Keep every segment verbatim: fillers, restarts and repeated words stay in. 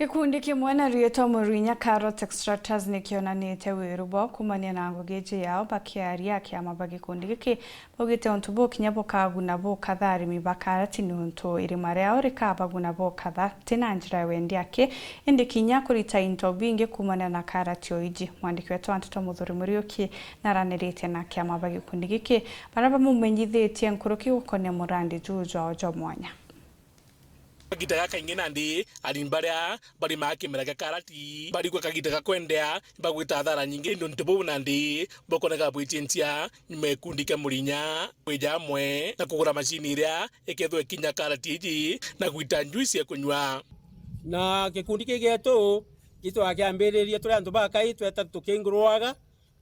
Gikundi kimwe na riitwa Murinya Carrot Extractors ni kionanite wiru bwao kuumania na ngugi iji yao. Bakiaria akiama ba gikundi giki, baugite untu buu kinya bukaguna bukatha arimi ba karati, niuntu irima riao rikabaguna bukatha ti na njira ya wendi aki, indi kinya kurita into bingi kuumania na karati o iji. Mwandiki wetu wa nteto Muthuri Muriuki naraniritie na akiama ba gikundi giki, baria bamumenyithitie nkuruki gukonia murandi juu jwao jwa mwanya. Kagiita gaka kaingi nandi arimi baria barimaa kimera kia karati barigua kagiita ga kwendea, bagwita athara nyingi, nontu buu nandi bukoneka bwicintia nyuma ya gikundi kia Murinya kwija amwe na kugura macini iria ikethwa ikinya karati iji na gwita njuici ya kunyua. Na gikundi kii gietu itwakiambiririe turi antu bakai, tweta tukingurwaga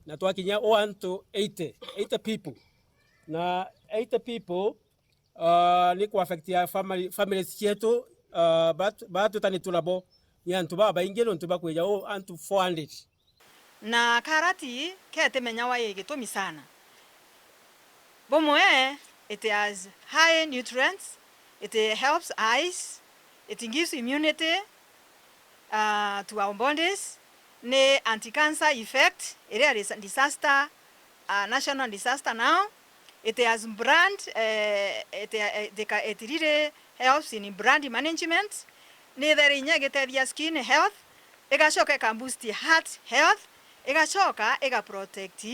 na twakinya o antu eighty, eighty people. Na eighty people, ah, ni ku affect ya family, families cietu, ah, bat-, batwita ni turabo, ni antu babaingi nontu bakwija o antu four hundred. Na karati ketimenyawa i gitumi sana. Bumwe, it has high nutrients, it helps eyes, it gives immunity, ah, to our bodies, ni anti-cancer effect, iria dis-, disaster, ah, national disaster now. It has brand, eh, it, eh, it ca-, it really helps in brand management. Ni ithere inya igitethia skin health, igacoka ika boost heart health, igacoka iga protect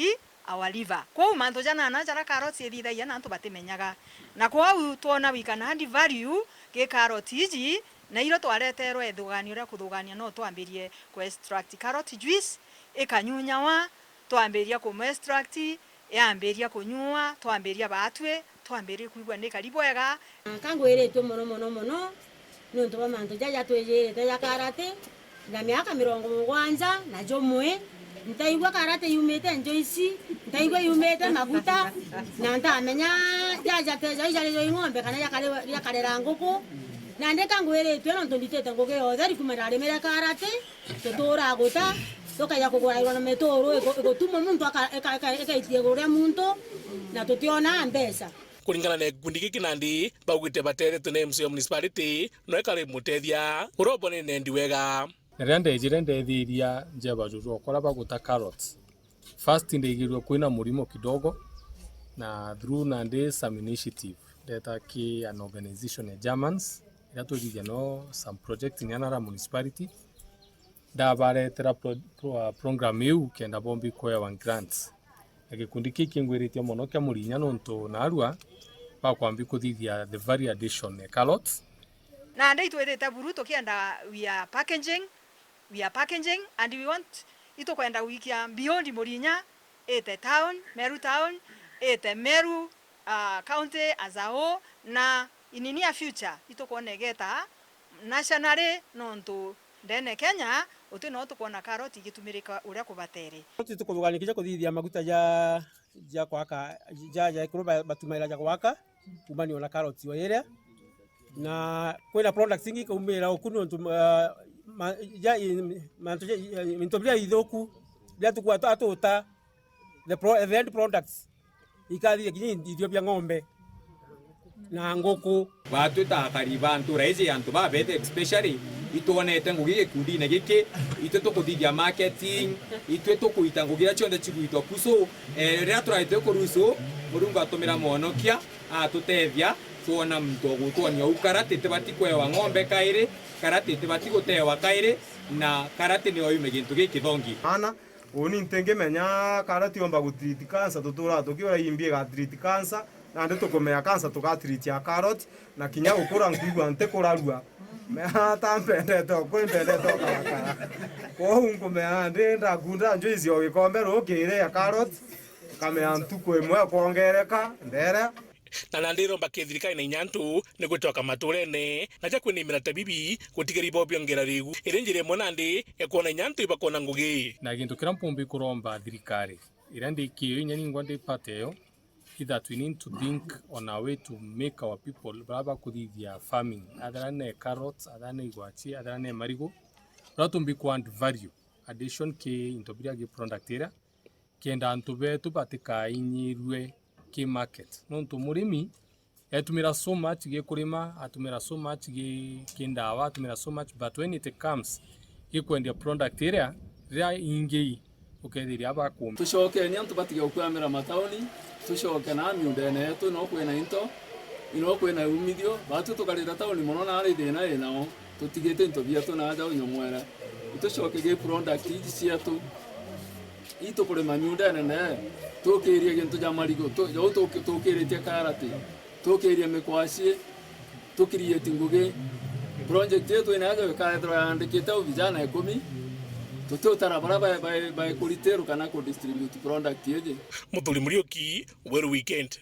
our liver. Kwou mantu jana na jara carrots ithithagia na antu batimenyaga. Na kwou twona we can add value ki carrot iji, na irio twareterwe ithugania uria kuthugania no twambirie ku extract carrot juice, ikanyunyawa, twambiria kumu extract, yambiria kunyua, twambiria baatwi, twambirie kwigua ni kari bwega. Kangwiritue mono mono mono, niuntu bwa mantu jaja twijirite ja karati, na miaka mirongo mugwanja na jumwe, ntaigua karati yumite njuici, ntaigua yumite maguta, na ntamenya jaja teja ijarirwe i ng'ombe kana jakare-, jakarera nguku. Nandi kangwiritue niuntu nditite ngugi ya utheri kuma ndarimire karati, tutuuraga guta, tukaja kugurairwa na mituru igu-, igutuma muntu aka-, ika-, ika-, ikaitia iguru ria muntu, na tutionaa mbeca. Kuringana na gikundi giki nandi, baugite batethetwe ni M C A wa municipality, no ikari mutethia uria ubonene endi wega. Na riria ndejire ndethiria njeba juju okora baguta carrots. First ndaigirwe kwina murimo kidogo, na through nandi some initiative, ndeta ki an organization ya Germans, iria twithithia no some project ni Nyanara municipality. Ndabaretera pro-, pro-, program iu kenda bombi kwewa grants. Na gikundi kii kingwiritie mono kia Murinya nontu narua bakwambi kuthithia the value addition ya carrots. Nandi itwithite buru tukienda we are packaging, we are packaging and we want, itukwenda gwikia beyond Murinya, ite town, Meru town, ite Meru, ah, county as a whole, na in near future itukwona igeta nationally, nontu ndene Kenya, uti no tukwona carrot igitumirika uria kubatere. Tukuthugania kinya kuthithia maguta ja, ja kwaka, ja, ja ikuru ba-, batumaira ja kwaka, kumania na carrot wa iria. Na kwina products ingi ikaumira uku nontu, ah, ma-, ja, i-, mantu ja, i-, into biria ithuku, biria tukua twa-, atuta, the pro-, the end products. Ikathithia kinya irio bia ng'ombe na nguku. Batwi ta akari ba ntura iji ya antu babete especially, itwonete ngugi gikundine giki, itwi tukuthithia marketing, itwi tukuita ngugi iria cionthe ciguitwa kusu. Eh, riria turaitwe kurusu, Murungu atumira mwonokia, atutethia, twona muntu ogutwonia uu karati tibati kwewa ng'ombe kairi, karati tibati gutewa kairi, na karati niyo yume gintu gikithongi. Ana Uni ntingimenya karati yomba gutreat cancer, tuturaga tukiura imbi igatreat cancer, nandi tukumenya cancer tugatreat ya carrot, na kinya gukura nkwigua ntikurarua. Mea ta mpendete o kwi mpendete o karakara. Kwou nkumenya nandi ndakunda njuici o gikombe rukiri ya carrot, nkamenya ntuku imwe kwongereka, ndere. Na nandi iromba ki thirikari na inya antu ni gwicoka maturene, na ja kwinimira ta bibi, gutigeri bo biongera rigu. Iri njira imwe nandi ya kwona inya antu ibakwona ngugi. Na gintu kiria mpumbi kuromba thirikari, iria ndi kio inya ningwa ndi part eyo, is that we need to think on a way to make our people baria bakuthithia farming, athira ne carrots, athira ne igwachi, athira ne marigu, uria tumbi ku add value addition ki into biria gi product iria, kenda antu betu batikainyirue ki market. Nontu murimi Etumira so much gi kurima, atumira so much gi, ki ndawa, atumira so much, but when it comes gi kwendia product iria, riria ingi ukethiria bakumba. Tucokeni antu batige gukwamira matauni, tucoke na miundene yetu, no kwina into, ino kwina umithio, batu tukarira tauni mono na ari thina inao, tutigite into bietu na aja unyomwera. Itucoke gi product iji cietu, itukurima miundene ne, tukirie gintu ja marigu, tu-, jau tuki-, tukiritie karati, tukirie mikwacii, tukirieti ngugi. Project yetu inaja ikaethirwa yandikite u vijana ikumi, tutiutara bara bae, bae, bae kuritiru kana ku distribute product iji. Muthuri Muriuki, Weru Weekend.